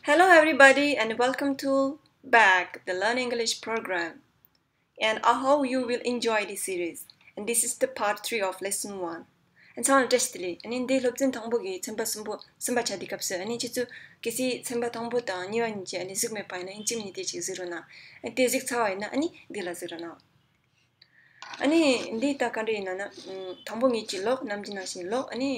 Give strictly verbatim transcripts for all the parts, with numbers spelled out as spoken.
Hello, everybody, and welcome to back the Learn English program. And I hope you will enjoy this series. And this is the part three of lesson one. And ཚང་མ་བཀྲ་ཤིས་བདེ་ལེགས། ཨ་ནི་འདི་སློབ་ཚན་དང་པོ་གི་ཚན་པ་གསུམ་པོ་གསུམ་པ་ཆགས་དུས་སྐབས་སུ། ཨ་ནི་ཁྱེད་ཚོས་གལ་སྲིད་ཚན་པ་དང་པོ་དང་གཉིས་པ་གཉིས་ཀྱི་ཨ་ནི་གཟིགས་མེད་པ་ཡིན་ན། ཨ་ནི་གཅིག་མིན་ནས་གཅིག་གཟིགས་རོགས་གནང་། ཨ་ནི་གཟིགས་ཚར་བ་ཡིན་ན་ཨ་ནི་འདི་ལ་གཟིགས་རོགས་གནང་། ཨ་ནི་འདི་ད་ག་འདྲ་ཡིན་ན་ན། ཨམ། དང་པོ་ངེད་ཀྱིས་ཀློག། ནམ་རྒྱུན་ནང་བཞིན་ཀློག། ཨ་ནི་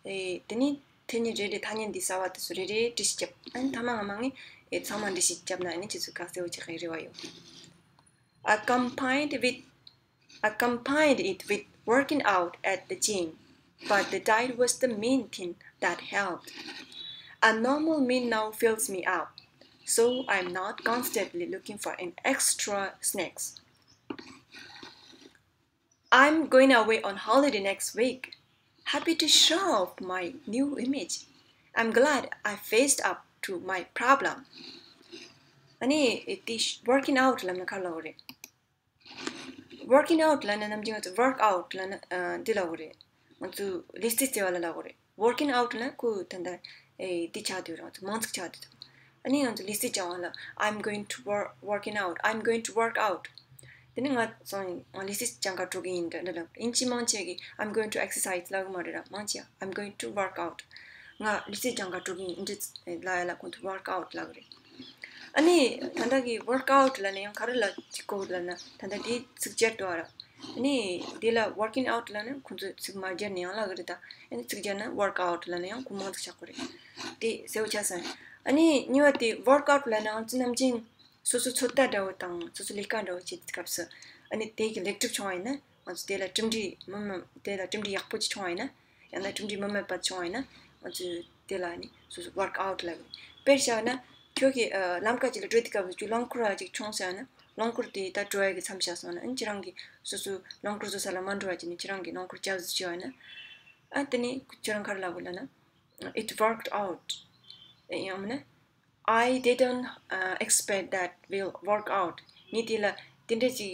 ཨེ། དེ་ནས་ཐེངས་གཉིས་རེ་རེ་ཐ་སྙད་འདི་གསར་པ་དེ་ཚོ་རེ་རེ་འགྲེལ་བཤད་རྒྱབ། ཨ་ནི་ཐ་མ་ངོ་མ་ངས་ཨེ་ཚང་མ་འགྲེལ་བཤད་བརྒྱབ་ན་ཨ་ནི་ཁྱེད་ཚོས་ཁ་གསལ་པོ་ཆགས་ཀྱི་རེ་བ་ཡོད། I combined with I combined it with working out at the gym, but the diet was the main thing that helped. A normal meal now fills me up, so I'm not constantly looking for an extra snacks. I'm going away on holiday next week. Happy to show off my new image. I'm glad I faced up to my problem. ཨ་ནི་དེ་working out ལབ་ན་ག་རེ་ལབ་དགོས་རེད། Working out ལབ་ན་ནམ་རྒྱུན་ང་ཚོ་work out ལབ་ན་ཨ་འདི་ལབ་དགོས་རེད། ང་ཚོ་ལུས་རྩལ་རྩེ་བ་ལ་ལབ་དགོས་རེད། Working out ལབ་ན་ཁོ་ད་ལྟ་ཨེ་འདི་ཆགས་བསྡད་རེད། ང་ཚོ་མང་ཚིག་ཆགས་བསྡད་འདུག་ཨ་ནི་ང་ཚོ་ལུས་རྩལ་སྦྱང་བ་ལ། I'm going to work, working out, I'm going to work out. དེ་ནི་ང་སོང་ང་ལུས་རྩལ་སྦྱང་ག་འགྲོ་གི་ཡིན་འདྲ་འདྲ་ལབ། དབྱིན་ཇི་མང་ཆེ་གིས་I'm going to exercise ལབ་གི་མ་རེད་ར། མང་ཆེ་I'm going to work out. ང་ལུས་རྩལ་སྦྱང་ག་འགྲོ་གི་ཡིན་འདི་ལབ་ཡ་ལ་ཁོང་ཚོ་work out ལབ་གི་རེད། ཨ་ནི་ད་ལྟ་གི་work out ལབ་ན་ཡང་ག་རེ་ལ་གཅིག་གོ་ལབ་ན། ད་ལྟ་དེའི་ཚིག་སྦྱར་འདུག་ཨ་ར། ཨ་ནི་དེ་ལ་working out ལབ་ན་ཁོང་ཚོས་ཚིག་མ་སྦྱར་ན་ཡང་ལབ་གི་རེད་ད། ཨ་ནི་ཚིག་སྦྱར་ན་work out ལབ་ན་ཡང་ཁོ་མང་ཚིག་ཆགས་གི་རེད། དེ་གསལ་པོ་ཆགས་སོང་། ཨ་ནི་གཉིས་པ་དེ་work out ལབ་ན་ང་ཚོ་ནམ་རྒྱུན་སོ་སོ་ཚོད་ལྟ་འདྲ་བོ་དང་སོ་སོ་ལས་ཀ་འདྲ་བོ་བྱེད་དུས་སྐབས་སུ། ཨ་ནི་དེ་གི་ལེགས་གྲུབ་བྱུང་བ་ཡིན་ན། ང་ཚོ་དེ་ལ་གྲུབ་འབྲས་མི་མི་དེ་ལ་གྲུབ་འབྲས་ཡག་པོ་ཅིག་བྱུང་བ་ཡིན་ན། ཡང་ན་གྲུབ་འབྲས་མི་མེད་པ་བྱུང་བ་ཡིན་ན། ང་ཚོས་དེ་ལ་ནི་སོ་སོ་work out ལབ་ཡོད། དཔེར་བཞག་ན་ཁྱོད་ཀྱིས་ཨ་ལམ་ཁ་ཅིག་ལ་འགྲོ་དུས་སྐབས་སུ་རླངས་འཁོར་ར་ཅིག་མཆོངས་ཟེར་ན། རླངས་འཁོར་དེ་ད་འགྲོ་ཡ་གི་མཚམས་བཞག་སོང་ན། ཨ་ནི་ཁྱེད་རང་གིས་སོ་སོ་རླངས་འཁོར་བཟོ་ས་ལ་མ་འགྲོ་བ་བྱས་ནས་ཁྱེད་རང་གིས་རླངས་འཁོར་རྒྱབ་བཟོ་བྱས་པ་ཡིན་ན། ཨ་དེ་ནི་ཁྱེད་རང་ག་རེ་ལབ་དགོས་ལབ་ན། It worked out. ཡང་མིན་ན། I didn't uh, expect that will work out. ངས་དེ་ལ་དེ་འདྲ་ཅིག་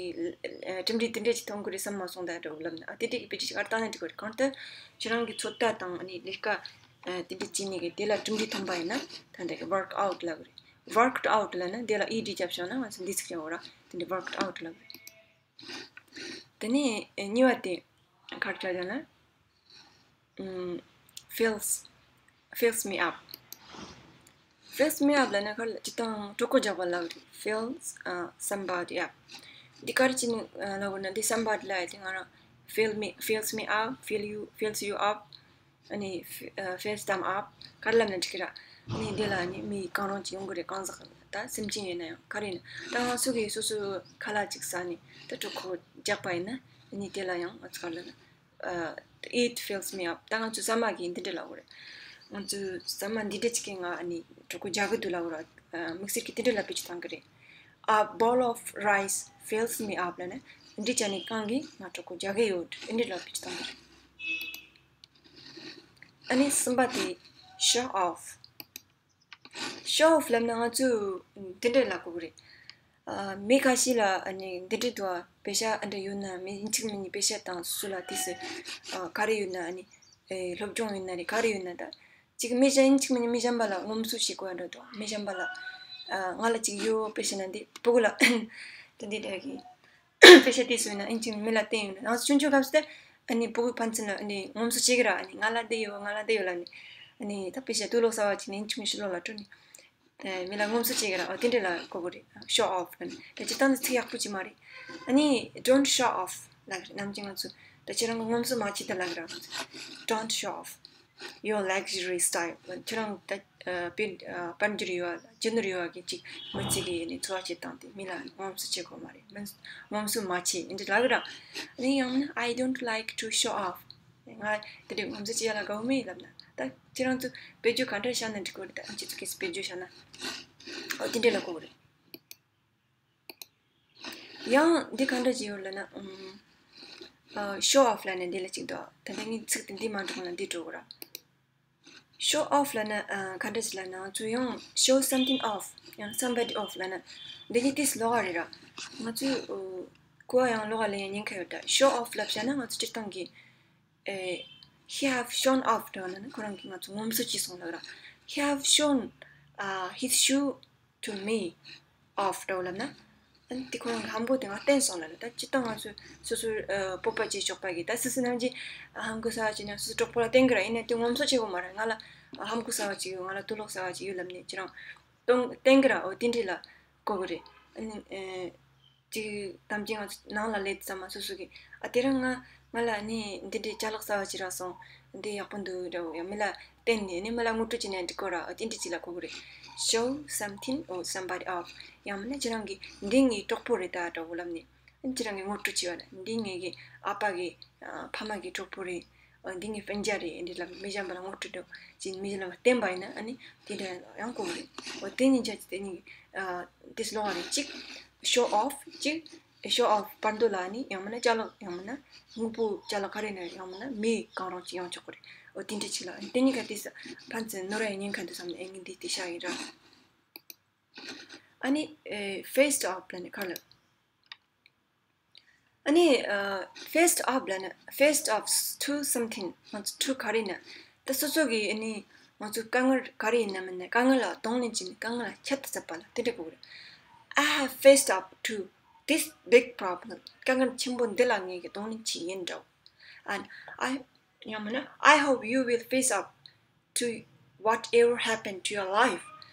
ཨ་གྲུབ་འབྲས་དེ་འདྲ་ཅིག་ཐོན་གི་རེད་བསམ་མ་སོང་ད་འདྲ་བོ་ལབ་ན། ཨ་དེ་འདྲ་གི་བེད་སྤྱོད་ཅིག་ཨར་བཏང་ན་འགྲིག་གི་རེད། གང་ལྟར་ཁྱེད་རང་གི་ཚོད་ལྟ་དང་ཨ་ནི་ལས་ཀ་ཨ་དེ་འདྲ་བྱས་ནས་གི་དེ་ལ་གྲུབ་འབྲས་ཐོན་པ་ཡིན་ན་ད་འདྲ་གི་work out ལབ་གི་རེད། Worked out ལབ་ན་དེ་ལ ed རྒྱབ་བྱུང་ན་ང་ཚོ་འདི་ཚིག་ཀྱང་འོ་ར་དེ་འདྲ་worked out ལབ་གི་རེད། དེ་ནས་གཉིས་པ་དེ་ག་རེ་ཆགས་ཀྱང་ན། ཨུམ། Fills, fills me up. Fills me up ལབ་ན་ག་རེ་ལབ། སྤྱིར་བཏང་གྲོད་ཁོག་རྒྱགས་པ་ལབ་རེད། Fills uh, somebody up. འདི་ག་རེ་བྱས་ནས་ལབ་དགོས་ན། འདི་somebody ལབ་ཡ་དེ་ང་རང་fill me, fills me up, fill you, fills you up. ཨ་ནི་ཨ་fills them up ག་རེ་ལབ་ན་འགྲིག་གི་ར། ཨ་ནི་འདི་ལ་ནི་མི་གང་རུང་ཅིག་ཡོང་གི་རེད། གང་ཟག་ད་སེམས་ཅན་ཡིན་ན་ཡང་ག་རེ་ཡིན་ན། ད་ང་ཚོ་གིས་སོ་སོའི་ཁ་ལག་ཅིག་ཟ་ནས་ད་གྲོད་ཁོག་རྒྱགས་པ་ཡིན་ན། ཨ་ནི་དེ་ལ་ཡང་ང་ཚོ་ག་རེ་ལབ་ན། ཨ། It fills me up. ད་ང་ཚོ་ཟ་མ་གིས་འདི་འདྲ་ལབ་དགོས་རེད། ང་ཚོ་ཟ་མ་འདི་འདྲ་ཅིག་གིས་ང་ཨ་ནི་གྲོད་ཁོག་རྒྱགས་ཀྱི་འདུག་ལབ་དགོས་ར། ཨ། དམིགས་བསལ་གྱིས་འདི་འདྲ་ལ་བེད་སྤྱོད་བཏང་གི་རེད། A bowl of rice fills me up ལབ་ན་འདི་ཅག་ནི་གང་གིས་ང་གྲོད་ཁོག་རྒྱགས་ཀྱི་ཡོད། འདི་འདྲ་ལ་བེད་སྤྱོད་བཏང་གི་རེད། ཨ་ནི་གསུམ་པ་དེ་show off. Show off ལབ་ན་ང་ཚོས་འདི་འདྲ་ལབ་དགོས་ཀྱི་རེད། ཨ། མི་ཁ་ཤས་ལ་ཨ་ནི་འདི་འདྲ་འདུག་ཨ། པེ་ཤ་འདི་འདྲ་ཡོད་ན། མི་ཡིན་གཅིག་མིན་གཉིས་པེ་ཤ་དང་སོ་སོ་ལ་དེ་ཚོ་ཨ་ག་རེ་ཡོད་ན། ཨ་ནི་ཨེ་སློབ་སྦྱོང་ཡོད་ན་རེད། ག་རེ་ཡོད་ན། ད་ཅིག་མི་གཞན་ཡིན་གཅིག་མིན་གཉིས་མི་གཞན་པ་ལ་ངོམ་སོ་བྱེད་དགོས་ཡ་འདྲ་འདུག་མི་གཞན་པ་ལ་ཨ་ང་ལ་ཅིག་ཡོད་པེ་ཤ་ན་འདི་ཕྲུ་གུ་ལ་དེ་འདི་འདྲ་གི་པེ་ཤ་དེ་ཚོ་ཡིན་ན་ཨིན་ཅིག་མི་ལ་བསྟན་ཡོད་ན། ང་ཚོ་ཆུང་ཆུང་སྐབས་སུ་དེ་ཨ་ནི་ཕྲུ་གུ་ཕན་ཚུན་ལ་ཨ་ནི་ངོམ་སོ་བྱེད་ཀྱི་ར། ཨ་ནི་ང་ལ་དེ་ཡོད། ང་ལ་དེ་ཡོད་ལབ་ནི། ཨ་ནི་ད་དཔེ་བཞག་དུག་ལོག་ཟ་བ་ཅིག་ནི་ཨིན་ཅིག་མི་ཕྱི་ལོགས་ལ་སྤྲོད་ནི། ཨ། མི་ལ་ངོམ་སོ་བྱེད་ཀྱི་ར། འོ་དེ་འདྲ་ལ་གོ་གི་རེད། Show off ལབ་ནི། ད་སྤྱིར་བཏང་དུ་ཚིག་ཡག་པོ་ཅིག་མ་རེད། ཨ་ནི་don't show off ལབ་ཀྱི་རེད། ནམ་རྒྱུན་ང་ཚོ་ད་ཁྱེད་རང་གིས་ངོམ་སོ་མ་བྱེད་ད་ལབ་ཀྱི་ར། Don't show off your luxury style. ཁྱེད་རང་ད་ཨ་དཔལ་ཨ་དཔལ་འབྱོར་ཡོད་པ། རྒྱུ་ནོར་ཡོད་པ་གི་ཅིག་མི་ཚེ་གི་ནི་འཚོ་བ་སྐྱེལ་སྟངས་དེ་མི་ལ་ངོམ་སོ་བྱེད་དགོས་མ་རེད། མི་ངོམ་སོ་མ་བྱེད་འདི་ལབ་ཀྱི་ར། ཨ་ནི་ཡང་ན་I don't like to show off. ང་དེ་འདྲའི་ངོམ་སོ་བྱེད་ཡ་ལ་དགའ་བོ་མེད་ལབ་ན། ད་ཁྱེད་རང་ཚོ་དཔེ་བརྗོད་ག་འདྲ་བཞག་ན་འགྲིག་གི་རེད། ད་ཁྱེད་ཚོ་གིས་དཔེ་བརྗོད་བཞག་ན། འོ་དེ་འདྲ་ལ་གོ་གི་རེད། ཡང་འདི་ག་འདྲ་ཅིག་ཡོད་ལབ་ན། ཨུམ། ཨ། show off ལབ་ནས་འདི་ལ་ཅིག་འདུག་ད་ལྟ་ངས་ཚིག་དེ་འདི་མ་འགྲོ་གོང་ལ་འདི་འགྲོ་གི་ར། Show off ལབ་ན་ཨ་ག་འདྲ་ཅིག་ལབ་ན། ང་ཚོས་ཡང་show something off ཡང་somebody off ལབ་ན་འདི་གཉིས་ཏིས་ལོགས་ཀ་རེད་ར། ང་ཚོས་ཨོ་གོ་བ་ཡང་ལོགས་ཀ་ལེན་ཡ་ཉེན་ཁ་ཡོད་ད། Show off ལབ་བྱས་ན་ང་ཚོ་སྤྱིར་བཏང་གི་ཨེ། He have shown off འདྲ་བ་ན་ནི་ཁོ་རང་གིས་ང་ཚོ་ངོམ་སོ་བྱས་སོང་ལབ་ར། He have shown uh, his shoe to me off འདྲ་བོ་ལབ་ན། ཨ་ནི་དེ་ཁོ་རང་གི་ལྷམ་གོག་དེ་ང་བསྟན་སོང་ལབ་ན། ད་སྤྱིར་བཏང་ང་ཚོས་སོ་སོའི་ཨ་སྤོབས་པ་བྱེད་ཆོག་པ་གི། ད་སུ་སུ་ནམ་རྒྱུན་ལྷམ་གོག་གསར་བ་བྱས་ན་སོ་སོའི་གྲོགས་པོ་ལ་བསྟན་གི་ར། ཡིན་ནའི་དེ་ངོམ་སོ་བྱེད་དགོས་མ་རེད། ང་ལ་ལྷམ་གོག་གསར་བ་ཅིག་ཡོད། ང་ལ་དུག་ལོག་གསར་བ་ཅིག་ཡོད་ལབ་ནས་ཁྱེད་རང་གཏོང་བསྟན་གི་ར། འོ་དེ་འདྲ་ལ་གོ་གི་རེད། ཨ་ནི་ཨེ་ཅིག་དམ་ཅན་ང་ཚོ་ནང་ལ་སླེབས་ཙམ་མ་སོ་སོ་གི། ཨ་དེ་རིང་ང་ང་ལ་ནི་འདི་འདྲའི་ཅ་ལག་གསར་བ་ཅིག་རག་སོང་། འདི་ཡག་པོ་འདུག་འདྲ་བོ། ཡང་མི་ལ་བསྟན་ནས་ནི་མི་ལ་ངོ་སྤྲོད་བྱས་ནས་འགྲིག་གོ་ར། ཨ་དེ་འདྲ་ཅིག་ལ་གོ་གི་རེད། Show something or somebody off. ཡང་མིན་ན་ཁྱེད་རང་གི་འདི་ངའི་གྲོགས་པོ་རེད་ད་འདྲ་བོ་ལབ་ནས། ཨ་ཁྱེད་རང་གི་ངོ་སྤྲོད་བྱས་པ་ལ། འདི་ངའི་གི་ཨ་ཕ་གི་ཨ་ཕ་མ་གི་གྲོགས་པོ་རེད། འདི་ངའི་སྤུན་ཀྱག་རེད། འདི་ལ་མི་གཞན་པ་ལ་ངོ་སྤྲོད་འདྲ་བྱས། མི་གཞན་ལ་བསྟན་པ་ཡིན་ན་ཨ་ནི་དེ་འདྲ་ཡང་གོ་གི་རེད། འོ་དེ་གཉིས་ཆ་དེ་གཉིས་ཀྱི་ཨ་དེ་སློང་བ་རེད། གཅིག་show off། གཅིག་show off བར་དོ་ལ་ནི་ཡང་མིན་ན་ཅ་ལག་ཡང་མིན་ན་དངོས་པོ་ཅ་ལག་ག་རེ་ན་ཡང་མིན་ན་མི་གང་རུང་ཅིག་ཡོང་ཆོག་གི་རེད། འོ་དེ་འདྲ་ཅིག་ལ་དེ་གཉིས་ཀ་དེ་ས་ཕན་ཚུན་ནོར་བའི་ཉེན་ཁ་འདུག་བསམ་ནས་ཨེ་ངས་འདི་དེ་བཤད་ཡིན་ར། ཨ་ནི་ཨེ་faced off ལབ་ནས་ག་ལ། ཨ་ནི་ཨ་faced off ལབ་ན། Faced off to something. ང་ཚོ་to ག་རེ་ན། ད་སོ་སོ་གི་ཨ་ནི་ང་ཚོ་དཀའ་ངལ་ག་རེ་ཡིན་ན་མིན་ན་དཀའ་ངལ་ལ་གདོང་ལེན་བྱས་ནས་དཀའ་ངལ་ལ་ཁྱད་དུ་བསད་པ་ལ་དེ་འདྲ་གོ་གི་རེད། I have faced up to this big problem. དཀའ་ངལ་ཆེན་པོ་འདི་ལ་ངས་ཀྱི་གདོང་ལེན་བྱས་ཡིན་འདྲ་བོ། And I ཡང་མིན་ན། I hope you will face up to whatever happened to your life.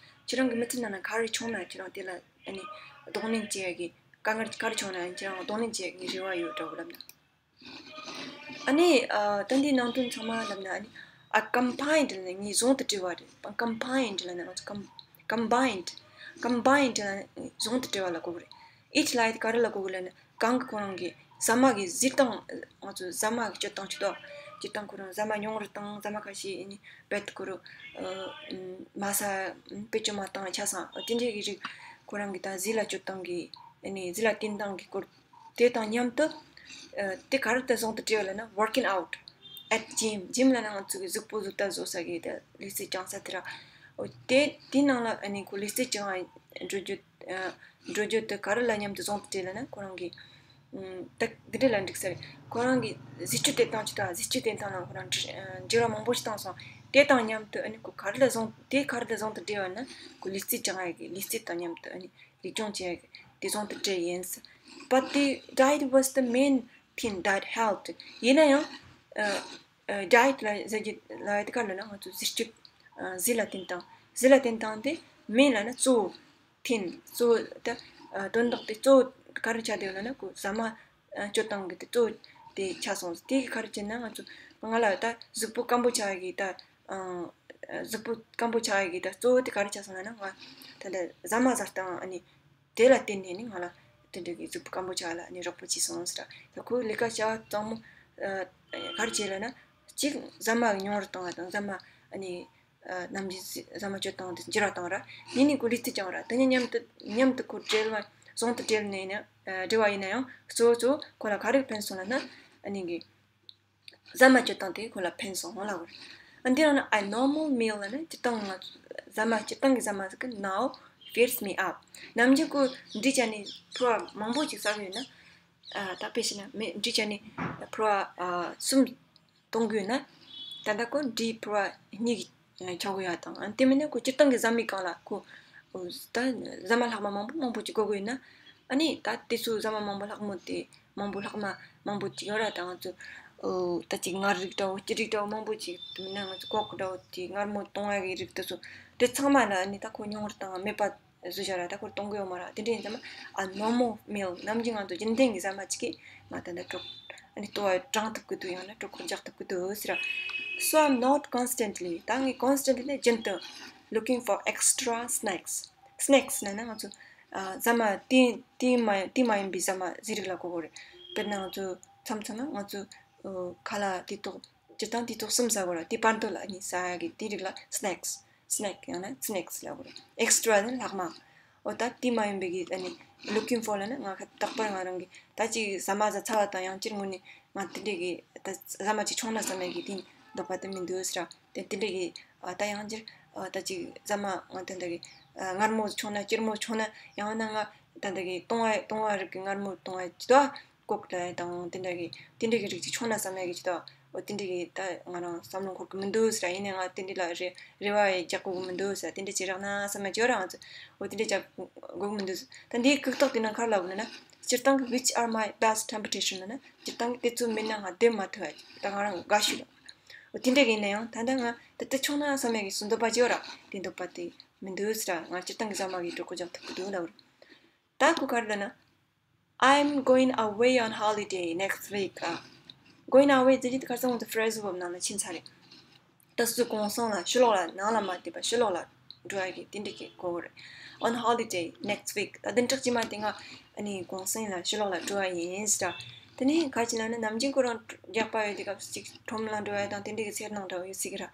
ཁྱེད་རང་གི་མི་ཚེ་ནང་ན་ག་རེ་བྱུང་ན་ཁྱེད་རང་དེ་ལ་ཨ་ནི་གདོང་ལེན་བྱེད་ཡ་གི། དཀའ་ངལ་ག་རེ་བྱུང་ན་ཁྱེད་རང་གདོང་ལེན་བྱེད་ཡ་གི་རེ་བ་ཡོད་འདྲ་བོ་ལབ་ན། ཨ་ནི་ཨ་ད་འདིའི་ནང་དོན་ཚང་མ་ལབ་ན། ཨ་ནི་ཨ་combined ལབ་ན་ངས་ཟུང་དུ་སྦྲེལ་བ་རེད། combined ལབ་ན་ང་ཚོ་com- combined combined ལབ་ན་ཟུང་དུ་སྦྲེལ་བ་ལ་གོ་གི་རེད། It ལབ་ཡ་དེ་ག་རེ་ལ་གོ་གི་ལབ་ན། གང་གི་ཁོ་རང་གི་ཟ་མ་གི་བཟོ་སྟངས། ང་ཚོ་ཟ་མ་གི་སྤྱོད་སྟངས་ཅིག་ཏོ། སྤྱིར་བཏང་ཁོ་རང་ཟ་མ་ཉུང་རུ་བཏང་། ཟ་མ་ཁ་ཤས་ཨ་ནི་བེད་ཁོ་རང་ཨ་མ་ཟ་བེད་སྤྱོད་མ་བཏང་ཆ་ཚང་། ཨ་དེ་འདྲའི་གི་རིགས་ཁོ་རང་གི་ད་ཟས་ལ་སྤྱོད་སྟངས་གི་ཨ་ནི་ཟས་ལ་བསྟེན་སྟངས་གི་སྐོར། དེ་དང་མཉམ་དུ་ཨ་དེ་ག་རེ་དང་ཟུང་དུ་སྦྲེལ་བ་ལབ་ན། Working out at gym. Gym ལབ་ན་ང་ཚོ་གི་གཟུགས་པོ་གཟུགས་ལྟ་བཟོ་ས་གི་ད་ལུས་རྩལ་སྦྱང་ས་དེ་ར། འོ་དེ་དེའི་ནང་ལ་ཨ་ནི་ཁོ་ལུས་རྩལ་སྦྱང་བ་འགྲོ་རྒྱུ། ཨ་འགྲོ་རྒྱུ་དེ་ག་རེ་ལ་མཉམ་དུ་ཟུང་དུ་སྦྲེལ་ལབ་ན། ཁོ་རང་གི་ཨམ་ད་འདི་འདྲ་ལ་འགྲིག་ས་རེད། ཁོ་རང་གི་ཟས་སྤྱོད་བསྟེན་སྟངས་ཅིག་དང་། ཟས་སྤྱོད་བསྟེན་སྟངས་ལ་ཁོ་རང་འགྱུར་འགྱུར་བ་མང་པོ་ཞིག་བཏང་སོང་། དེ་དང་མཉམ་དུ་ཨ་ནི་ཁོ་ག་རེ་ལ་ཟུང་། དེ་ག་རེ་ལ་ཟུང་དུ་སྦྲེལ་བ་ན། ཁོ་ལུས་རྩལ་སྦྱང་ཡ་གི། ལུས་རྩལ་དང་མཉམ་དུ་ཨ་ནི་རིག་སྐྱོང་བྱེད་ཡ་གི་དེ་ཟུང་དུ་སྦྲེལ་ཡིན། But the diet was the main thing that helped. ཡིན་ན་ཡང་ཨ་ཨ་diet ལ་ཟེར་གྱི་ལ་དེ་ག་ལ་ན་ང་ཚོ་ཟས་སྤྱོད། ཨ་ཟས་ལ་བསྟེན་སྟངས། ཟས་ལ་བསྟེན་སྟངས་དེ་main ལབ་ན་གཙོ་བོ། thing གཙོ་བོ་དེ། ཨ་དོན་དག་དེ་གཙོ་བོ་ག་རེ་ཆགས་བསྡད་ཡོད་ལབ་ན། ཁོ་ཟ་མ་ཨ་སྤྱོད་སྟངས་ཀྱི་དེ་གཙོ་བོ་དེ་ཆགས་སོང་། དེ་གི་ག་རེ་བྱས་ན་ང་ཚོ་ང་ལ་ད་གཟུགས་པོ་སྐམ་པོ་ཆགས་ཡ་གི་ད་ཨ་གཟུགས་པོ་སྐམ་པོ་ཆགས་ཡ་གི་ད་གཙོ་བོ་དེ་ག་རེ་ཆགས་སོང་ལབ་ན། ང་ད་ལྟ་ཟ་མ་ཟ་སྟངས་ཨ་ནི་དེ་ལ་བརྟེན་ནས་ནི་ང་ལ་དེ་འདྲ་གི་གཟུགས་པོ་སྐམ་པོ་ཆགས་ལ་ནི་རོགས་པ་བྱས་སོང་ཟེར། ད་ཁོའི་ལས་ཀ་བྱ་བ་གཙང་མོ་ཨ་ག་རེ་བྱས་ལབ་ན། གཅིག་ཟ་མ་ཉུང་རུ་བཏང་བ་དང་། ཟ་མ་ཨ་ནི་ཨ་ནམ་རྒྱུན་ཟ་ཟ་མ་སྤྱོད་སྟངས་དེ་འགྱུར་བ་བཏང་ར། གཉིས་ནི་ཁོ་ལུས་རྩལ་སྦྱང་ར། དེ་གཉིས་མཉམ་དུ་མཉམ་དུ་ཁོ་སྦྲེལ་བ་ཟུང་དུ་སྦྲེལ་ནས་ཡིན་ན། ཨ་སྦྲེལ་བ་ཡིན་ན་ཡང་གཙོ་བོ་གཙོ་བོ་ཁོ་ལ་ག་རེ་ཕན་སོང་ལབ་ན། ཨ་ནི་གི་ཟ་མ་སྤྱོད་སྟངས་དེ་ཁོ་ལ་ཕན་སོང་ལབ་དགོས་རེད། ཨ་འདི་རང་ན་a normal meal ལབ་ན་སྤྱིར་བཏང་ང་ཚོ་ཟ་མ། སྤྱིར་བཏང་གི་ཟ་མ་ཟེར་གི་now fills me up. ནམ་རྒྱུན་ཁོ་འབྲས་ཅན་ནི་ཕོར་བ་མང་པོ་ཅིག་ཟ་གི་ཡོད་ན། ཨ་ད་དཔེ་བྱས་ན་མི་འབྲས་ཅན་ནི་ཕོར་བ་ཨ་གསུམ་གཏོང་གི་ཡོད་ན། ད་ལྟ་ཁོ་འབྲས་ཕོར་བ་གཉིས་ཀྱིས་ཆོག་གི་ཡོད་དང་། ཨ་དེ་མིན་ན་ཁོ་སྤྱིར་བཏང་གི་ཟ་མའི་སྒང་ལ་ཁོ་ད་ཟ་མ་ལྷག་མ་མང་པོ་མང་པོ་ཅིག་དགོས་ཀྱི་ཡོད་ན། ཨ་ནི་ད་དེ་ཚོ་ཟ་མ་མང་པོ་ལྷག་མོ་དེ་མང་པོ་ལྷག་མ་མང་པོ་ཅིག་ཡོད་ར། ད་ང་ཚོ་ཨོ་ད་ཅིག་མངར་རིགས་འདྲ་བོ། སྐྱིད་རིགས་འདྲ་བོ་མང་པོ་ཅིག་དེ་མིན་ན་ང་ཚོ་ཁོག་འདྲ་བོ་དེ་མངར་མོ་གཏོང་ཡ་གི་རིགས་དེ་ཚོ། དེ་ཚང་མ་ལ་ཨ་ནི་ད་ཁོ་ཉུང་རུ་བཏང་། མེད་པ་བཟོས་བཞག་ར། ད་ཁོ་གཏོང་གི་ཡོད་མ་ར། དེ་འདྲ་ཡིན་ཙང་མ་a normal meal ནམ་རྒྱུན་ང་ཚོ་རྒྱུན་ལྡན་གྱི་ཟ་མ་ཅིག་གིས་ང་ད་ལྟ་དཀྲོག་ཨ་ནི་ལྟོ་བ་དྲང་ཐུབ་ཀྱི་འདུག་ཡང་ན་དཀྲོག་ཁོ་རྒྱག་ཐུབ་ཀྱི་འདུག་ཟེར་ར། So I'm not constantly ད་ངས་constantly ནི་རྒྱུན་དུ་looking for extra snacks. Snacks ལབ་ན་ང་ཚོ་ཨ་ཟ་མ་དེ་དེ་མ་དེ་མ་ཡིན་པའི་ཟ་མ་ཟས་རིགས་ལ་གོ་དགོས་རེད། དཔེར་ན་ང་ཚོ་མཚམས་མཚམས་ན་ང་ཚོ་ཨོ་ཁ་ལག་དེ་ཏོག་སྤྱིར་བཏང་དེ་ཏོག་གསུམ་ཟ་དགོས་ར། དེ་བར་དུ་ལ་ཨ་ནི་ཟ་ཡ་གི་དེ་རིགས་ལ་snacks. Snack ཡང་ན་snacks ལབ་དགོས་རེད། Extra ནི་ལྷག་མ། ཨོ་ད་དེ་མ་ཡིན་པའི་གི་ཨ་ནི་looking for ལབ་ན་ང་ཁ་རྟག་པར་ང་རང་གི་ད་ཅིག་ཟ་མ་ཟ་ཚར་བ་དང་ཡང་སྤྱིར་ངོ་ནས་ང་དེ་འདྲས་གི་ད་ཟ་མ་ཅིག་མཆོང་ན་བསམ་ཡ་གི་དེ་འདོད་པ་དེ་མི་འདུག་ཟེར་ར། དེ་དེ་འདྲས་གི་ཨ་ད་ཡང་སྤྱིར་ཨ་ད་ཅིག་ཟ་མ་ང་ད་འདྲ་གི་ཨ་མངར་མོ་མཆོང་ན་སྐྱུར་མོ་མཆོང་ན་ཡང་ན་ང་ད་འདྲ་གི་བཏུང་བ་བཏུང་བ་རིགས་གི་མངར་མོ་བཏུང་བ་ཅིག་ཏོ། ཀོག་ད་དང་དེ་འདྲ་གི་དེ་འདྲ་གི་རིགས་ཅིག་མཆོང་ན་བསམ་ཡ་གི་ཅིག་ཏོ། འོ་དེ་འདྲ་གི་ད་ང་རང་བསམ་བློ་འཁོར་གི་མི་འདུག་ཟེར། ཡིན་ནའི་ང་དེ་འདྲ་ལ་རེ་རེ་བ་རྒྱག་དགོས་གི་མི་འདུག་ཟེར། དེ་འདྲ་བྱེད་རོགས་གནང་བསམ་ན་བྱེད་རོགས་གནང་། འོ་དེ་འདྲ་རྒྱག་དགོས་གི་མི་འདུག་ཟེར། ད་འདིའི་ལྐུགས་རྟགས་དེ་ནང་ག་རེ་ལབ་ཡོད་ན། སྤྱིར་བཏང་གི་which are my best temptation ལབ་ན། སྤྱིར་བཏང་གི་དེ་ཚོ་མེད་ན་ང་བསྡད་མ་ཐུབ་ཡ། ད་ང་རང་དགའ་ཤོས་ལ། འོ་དེ་འདྲ་གི་ཡིན་ན་ཡང་ད་ལྟ་ང་ད་ལྟ་ཆོག་ན་བསམ་ཡ་གི་བཟོ་འདོད་པ་བྱེད་ར། དེ་འདོད་པ་དེ་མི་འདུག་ཟེར། ང་སྤྱིར་བཏང་གི་ཟ་མ་གི་གྲོད་ཁོག་རྒྱག་ཐུབ་ཀྱི་འདུག་ལབ་ར། ད་ཁོ་ག་རེ་ལབ་ན། I'm going away on holiday next week. ཨ། Going away ཟེར་གྱི་དེ་ཁ་སང་དེ་phrase verb ནང་ལ་ཕྱིན་ཚར་རེད། ད་སུ་གུང་སེང་ལ་ཕྱི་ལོགས་ལ། ནང་ལ་མ་བསྡད་པ་ཕྱི་ལོགས་ལ་འགྲོ་ཡ་གི་དེ་འདྲ་གི་གོ་རེད། On holiday next week. ད་བདུན་ཕྲག་རྗེས་མ་དེ་ང་ཨ་ནི་གུང་སེང་ལ་ཕྱི་ལོགས་ལ་འགྲོ་ཡ་ཡིན་ཟེར། དེ་ནས་ག་རེ་ལབ་ན། ནམ་རྒྱུན་ཁོ་རང་རྒྱགས་པ་ཡོད་དུས་སྐབས་སུ་ཅིག་ཁྲོམ་ལ་འགྲོ་ཡ་དང་དེ་འདྲ་གི་འཚེར་སྣང་འདྲ་བོ་ཡོད་སྲིད་ཀྱི་ར།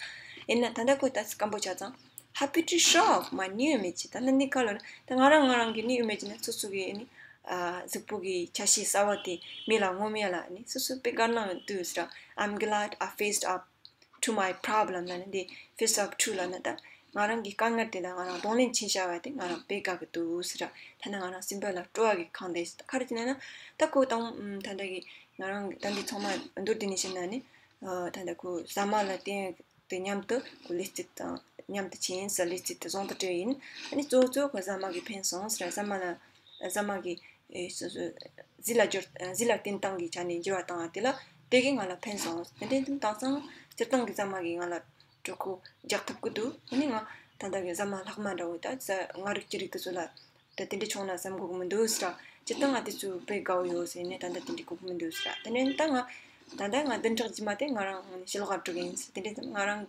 ཡིན་ན་ད་ལྟ་ཁོ་ད་སྐམ་པོ་ཆགས་ཙང་Happy to show off my new image. ད་ནི་ག་རེ་ལབ་ན། ད་ང་རང་ང་རང་གི་new image ནི་སོ་སོ་གི་ཨ་ནི་ཨ་གཟུགས་པོ་གི་ཆ་ཤས་གསར་བ་དེ་མི་ལ་ངོམ་ཡ་ལ་ཨ་ནི་སོ་སོ་དཔེ་དགའ་སྣང་འདུག་ཟེར། I'm glad I faced up to my problem ལབ་ན། འདི་face up to ལབ་ན་ད་ང་རང་གི་དཀའ་ངལ་དེ་ལ་ང་རང་གདོང་ལེན་བྱས་བཞག་པ་དེ་ང་རང་དཔེ་དགའ་གི་འདུག་ཟེར། ཐ་ན་ང་རང་སེམས་པ་ལ་སྤྲོ་བ་གི་གང་དེ་ད་ག་རེ་བྱས་ན་ན། ད་ཁོ་དང་ད་ལྟ་གི་ང་རང་གི་ད་འདི་ཚང་མ་མདོར་བསྡུས་ནས་བཤད་ན་ནི། ཨ་ད་ལྟ་ཁོ་ཟ་མ་ལ་བརྟེན་དེ་མཉམ་དུ་ཁོ་ལུས་རྩལ་དང་མཉམ་དུ་བྱས་ཟེར། ལུས་རྩལ་དེ་ཟུང་དུ་སྦྲེལ་ཡིན། ཨ་ནི་གཙོ་བོ་གཙོ་བོ་ཁོ་ཟ་མ་གིས་ཕན་སོང་ཟེར། ཟ་མ་ལ་ཟ་མ་གིས་ཨེ་སོ་སོ་ཟས་ལ་སྦྱོར། ཟས་ལ་བརྟེན་སྟངས་ཀྱི་ཆ་ནས་འགྱུར་བ་བཏང་བ་དེ་ལ་དེ་གིས་ང་ལ་ཕན་སོང་། དེ་འདྲའི་དེ་དེང་སང་སྤྱིར་བཏང་གི་ཟ་མ་གིས་ང་ལ་གྲོད་ཁོག་རྒྱག་ཐུབ་ཀྱི་འདུག་ཨ་ནི་ང་ད་ལྟ་གི་ཟ་མ་ལྷག་མ་འདྲ་བོ་ད་ཟ་ང་རིགས་ཀྱི་རིགས་དེ་ཚོ་ལ་ད་དེ་འདྲ་བྱུང་ན་བསམ་དགོས་ཀྱི་མི་འདུག་ཟེར། སྤྱིར་བཏང་ང་དེ་ཚོ་དཔེ་དགའ་བོ་ཡོད་ཟེར་ནས་ད་ལྟ་དེ་འདྲ་དགོས་ཀྱི་མི་འདུག་ཟེར། དེ་ནས་ད་ང་ད་ལྟ་ང་བདུན་ཕྲག་རྗེས་མ་དེ་ང་རང་ཕྱི་ལོགས་ལ་འགྲོ་གི་ཡིན་ཟེར། དེ་འདྲ་ང་རང་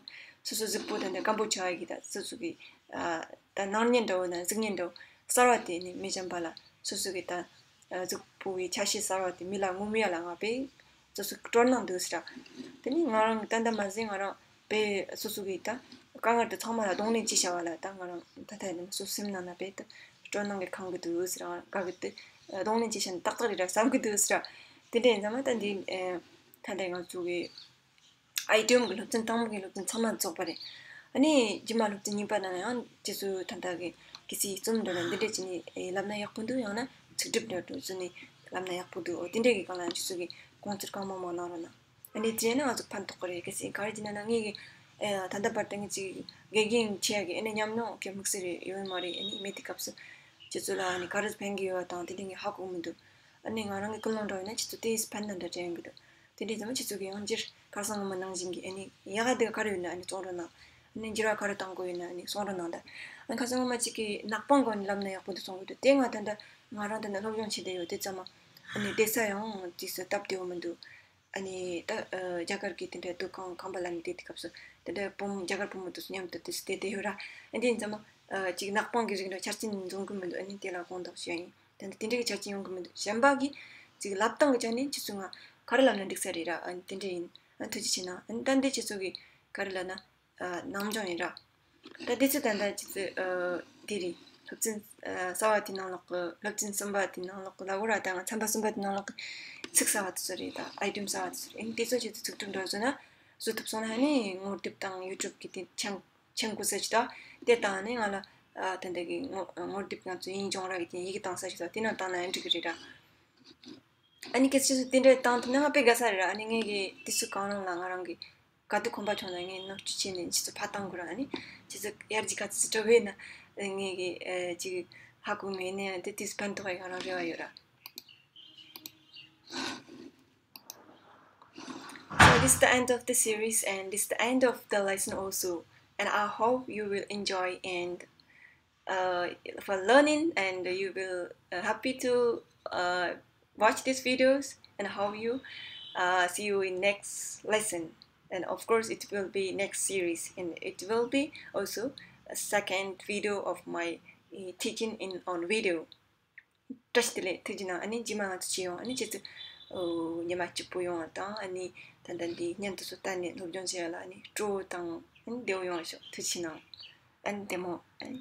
སོ་སོ་གཟུགས་པོ་ད་ལྟ་སྐམ་པོ་ཆགས་ཡ་གི་ད་སོ་སོ་གི་ཨ་ད་སྣང་བརྙན་འདྲ་བོ་དང་གཟུགས་བརྙན་འདྲ་བོ་གསར་བ་དེ་ནི་མི་གཞན་པ་ལ་སོ་སོ་གི་ད་གཟུགས་པོ་གི་ཆ་ཤས་གསར་བ་དེ་མི་ལ་ངོམ་ཡ་ལ་ང་དཔེ་སོ་སོ་སྤྲོ་སྣང་འདུག་ཟེར། དེ་ནི་ང་རང་གི་ད་ལྟ་མ་ཟད་ང་རང་དཔེ་སོ་སོ་གི་ད་དཀའ་ངལ་དེ་ཚང་མ་ལ་གདོང་ལེན་བྱས་བཞག་པ་ལ་ད་ང་རང་ད་ལྟ་ཡིན་ན་སོ་སོ་སེམས་ནང་ན་དཔེ་ད་སྤྲོ་སྣང་གིས་ཁེངས་ཀྱི་འདུག་ཟེར། ང་དགའ་གི་འདུག་གདོང་ལེན་བྱས་བཞག་ན་ཏག་ཏག་རེད་ར་བསམ་གྱི་འདུག་ཟེར། དེ་འདྲ་ཡིན་ཙང་མ་ད་འདི་ཨེ་ད་ལྟ་ང་ཚོ་གི་ཨའི་ཊི་ཨེམ་གི་སློབ་ཚན་དང་པོ་གི་སློབ་ཚན་ཚང་མ་རྫོགས་པ་རེད། ཨ་ནི་རྗེས་མ་སློབ་ཚན་གཉིས་པ་ནང་ཡང་ཁྱེད་ཚོས་ད་ལྟ་གི་གལ་སྲིད་རྩོམ་འདྲ་ལ་འདི་འདྲ་བྱས་ནས་ཨེ་ལབ་ན་ཡག་པོ་འདུག་ཡང་ན་ཚིག་སྒྲུབ་འདྲ་བཟོས་ནས་ལབ་ན་ཡག་པོ་འདུག་འོ་དེ་འདྲ་གི་སྒང་ལ་ཁྱེད་ཚོ་གི་དགོངས་ཚུལ་གང་མང་མང་གནང་རོགས་གནང་། ཨ་ནི་དེ་ནི་ང་ཚོ་ཕན་ཐོགས་ཀྱི་རེད། གལ་སྲིད་ག་རེ་བྱས་ན་ན་ངས་ཀྱི་ཨེ་ད་ལྟ་བར་དུ་ངས་ཅིག་དགེ་རྒན་བྱེད་ཡ་གི་ཨ་ནི་ཉམས་མྱོང་གི་དམིགས་བསལ་རེ་ཡོད་མ་རེད། ཨ་ནི་མེད་དུས་སྐབས་སུ་ཁྱེད་ཚོ་ལ་ཨ་ནི་ག་རེ་ཕན་གི་ཡོད་པ་དང་དེ་འདྲ་ངས་ཧ་གོ་གི་མི་འདུག་ཨ་ནི་ང་རང་གི་ཀུན་སློང་འདྲ་ཡོད་ན་ཁྱེད་ཚོ་དེས་ཕན་ན་འདྲ་དྲན་གི་འདུག་དེ་འདྲ་ཙམ་ཁྱེད་ཚོ་གི་ཡང་འགྱུར་ཁ་སང་ངོ་མ་ནང་བཞིན་གྱི་ཨ་ནི་ཡག་ག་དེ་ག་རེ་ཡོད་ན་ཨ་ནི་གསུང་རོགས་གནང་། ཨ་ནི་འགྱུར་བ་ག་རེ་གཏང་དགོས་ཡོད་ན་ཨ་ནི་གསུང་རོགས་གནང་། ད་ཨ་ནི་ཁ་སང་ངོ་མ་གཅིག་གི་ནག་པང་སྒང་ནས་ལབ་ན་ཡག་པོ་འདུག་གསུང་གི་འདུག་དེ་ང་ད་ལྟ་ང་རང་ད་ལྟ་སློབ་སྦྱོང་བྱེད་བསྡད་ཡོད། དེ་ཙམ་ཨ་ནི་བསྡད་ས་ཡང་དུས་སུ་སྟབས་བདེ་བོ་མི་འདུག་ཨ་ནི་ད་ཨ་རྒྱ་གར་གྱི་དེ་འདྲའི་འདུ་ཁང་ཁང་པ་ལ་ནི་བསྡད་དུས་སྐབས་སུ་དེ་འདྲའི་བུ་མོ་རྒྱ་གར་བུ་མོ་དེ་ཚོ་མཉམ་དུ་དུས་སུ་བསྡད་བསྡད་ཡོད་ར། ཨ་འདི་ཡིན་ཙང་མ་ཨ་ཅིག་ནག་པང་གི་རིགས་འདྲ་ཆ་རྐྱེན་འཛོམས་གི་མི་འདུག་ཨ་ནི་དེ་ལ་དགོངས་དག་ཞུ་ཡ་ཡིན། དེ་འདྲ་དེ་འདྲའི་གི་ཆ་རྐྱེན་ཡོང་གི་མི་འདུག་གཞན་པ་གི་ཅིག་ལབ་སྟངས་གི་ཆ་ནས་ཁྱེད་ཚོ་ང་ག་རེ་ལབ་ན་འགྲིག་ས་རེད་ར། ཨ་ནི་དེ་འདྲ་ཡིན། ཨ་ཐུགས་རྗེ་ཆེ་གནང་། ཨ་ནི་ད་འདི་ཁྱེད་ཚོ་གི་ག་རེ་ལབ་ན་ཨ་ནང་སྦྱོང་ཡིན་ར། ད་འདི་ཚོ་ད་ལྟ་ཁྱེད་ཚོ་ཨ་འདི་རེད། སློབ་ཚན་ཨ་གསར་བ་དེ་ནང་ལོགས་གི་སློབ་ཚན་གསུམ་པ་དེ་ནང་ལོགས་གི་ལ་འོ་ར། ད་ང་ཚན་པ་གསུམ་པ་དེ་ནང་ལོགས་གི་ཚིག་གསར་བ་དེ་ཚོ་རེད། ད་ཨའི་ཊེམ་གསར་བ་དེ་ཚོ་རེད། ཨ་ནི་དེ་ཚོ་ཁྱེད་ཚོ་ཚིག་སྒྲུབ་འདྲ་བཟོ་ན་བཟོ་ཐུབ་སོང་ན་ཨ་ནི་ངོ་དེབ་དང་ཡུ་ཊུབ་གི་དེ་ཆང་། མཆན་བཀོད་ས་ཞིག་དང་། དེ་དང་ནི་ང་ལ་ཨ་ད་ལྟ་གི་ངོ་ངོ་དེབ་ང་ཚོ་དབྱིན་ཇི་སྦྱོང་ར་གི་དེ་ཡི་གེ་བཏང་ས་ཞིག་དང་དེ་ནང་བཏང་ན་ཡང་འགྲིག་གི་རེད་ར། ཨ་ནི་གལ་སྲིད་དེ་འདྲ་བཏང་ཐུབ་ན་ང་དཔེ་དགའ་ས་རེད་ར། ཨ་ནི་ངས་གི་དུས་ཚོད་གང་རུང་ལ་ང་རང་གི་ག་དུས་ཁོམ་པ་བྱུང་ན་ངས་ནོར་བཅུད་བྱས་ནས་ཁྱེད་ཚོ་ཕར་བཏང་དགོས་ར། ཨ་ནི་ཁྱེད་ཚོ་ཡར་རྒྱས་ག་ཚོད་འགྲོ་བས་ན་ངས་གི་ཨ་ཅིག་ཧ་གོ་མེད་ནས་དེ་དུས་ཕན་ཐོགས་ཡ་ང་རང་རེ་བ་ཡོད་ར། So this is the end of the series and this is the end of the lesson also. And I hope you will enjoy and uh, for learning and you will uh, happy to uh, watch these videos and hope you uh, see you in next lesson. And of course, it will be next series and it will be also a second video of my uh, teaching in on video. བཀྲ་ཤིས་བདེ་ལེགས། ཐུགས་རྗེ་གནང་། ཨ་ནི་རྗེས་མ་ང་ཚོ་མཇལ་ཡོང་། ཨ་ནི་ཁྱེད་ཚོ་ཨོ་ཉི་མ་སྐྱིད་པོ་ཡོང་བ་དང་། ཨ་ནི་ད་ལྟ་འདི་བརྙན་དེ་ཚོ་ལྟ་ནས་སློབ་སྦྱོང་བྱེད་ཡ་ལ་ཨ་ནི་སྤྲོ་བོ་དང་ཨ་ནི་བདེ་བོ་ཡོང་བ་ཤོག་ཐུགས་རྗེ་གནང་། ཨ་ནི་བདེ་མོ། ཨ་ནི།